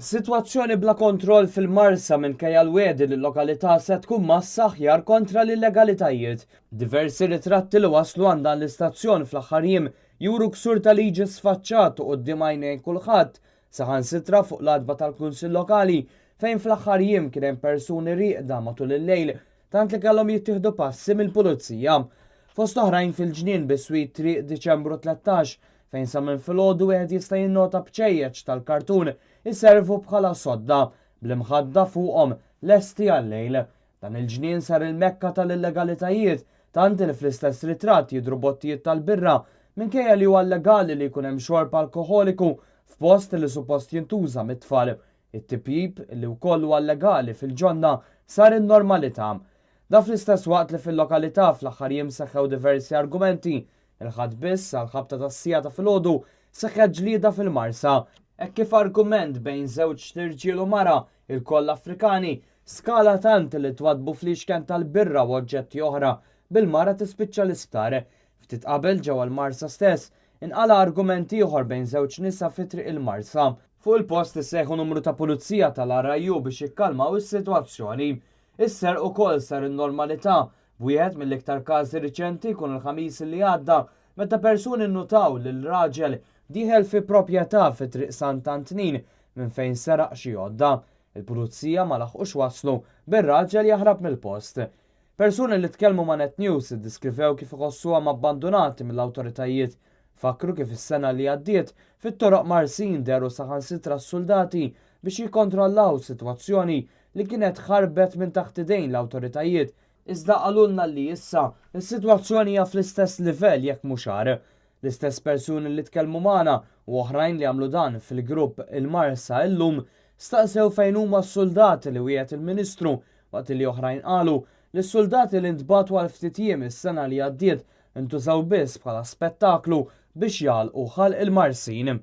Sitwazzjoni bla kontroll fil-Marsa minkejja l-wegħdi li l-lokalità se tkun massa aħjar kontra l-illegalitajiet. Diversi ritratti li waslu għand dan l-istazzjon fl-aħħar jiem juru ksur ta' liġi sfaċċat u quddiem għajnejn kulħadd, saħansitra fuq l-għatba tal-Kunsill Lokali fejn fl-aħħar jiem kien hemm persuni rieqda matul il-lejl tant li kellhom jittieħdu passi mill-Pulizija. Fost oħrajn fil-ġnien biswit Triq Diċembru 13 fejn sa minn filgħodu wieħed jista' jinnota bċejjeċ tal-kartun iservu bħala sodda, bl-imħadda fuqhom lesti għal-lejl. Dan il-ġnien sar il-mekka tal-illegalitajiet tant li fl-istess ritratt jidhru bottijiet tal-birra minkejja li huwa llegali li jkun hemm xorb alkoħoliku f'post li suppost jintuża mit-tfal. It-tipjip, li wkoll huwa llegali fil-ġonna, sar in-normalità. Dan fl-istess waqt li fil-lokalità fl-aħħar jiem seħħew diversi argumenti. Il-Ħadd biss, għall-ħabta tas-siegħa ta' filgħodu, seħħet ġlieda fil-Marsa, hekk kif argument bejn żewġt irġiel u mara, ilkoll Afrikani, skala tant li twaddbu fliexken tal-birra u oġġetti oħra, bil-mara tispiċċa l-isptar. Ftit qabel, ġewwa l-Marsa stess, inqala' argument ieħor bejn żewġ nisa fi Triq il-Marsa. Fuq il-post issejħu numru ta' pulizija tal-RIU biex jikkalmaw is-sitwazzjoni. Is-serq ukoll sar in-normalità, b'wieħed mill-iktar każi riċenti jkun il-Ħamis li għadda meta persuni nnutaw lil raġel dieħel fi proprjetà fi Triq Sant'Antnin minn fejn seraq xi għodda. Il-pulizija ma laħqux waslu, bir-raġel jaħrab mill-post. Persuni li tkellmu ma' Net News iddeskrivew kif iħossuhom abbandunati mill-awtoritajiet. Fakkru kif is-sena li għaddiet, fit-toroq Marsin dehru saħansitra s-suldati biex jikkontrollaw sitwazzjoni li kienet ħarbet minn taħt idejn l-awtoritajiet, iżda qalulna li issa s-sitwazzjoni hija fl-istess livell jekk mhux agħar. L-istess persuni li tkellmu magħna u oħrajn li għamlu dan fil-grupp Il-Marsa Illum staqsew fejn huma s-suldati li wiegħed il-Ministru waqt li oħrajn qalu li s-suldati li ntbagħtu għal ftit jiem is-sena li għaddiet intużaw biss bħala spettaklu biex jagħlqu ħalq il-Marsin.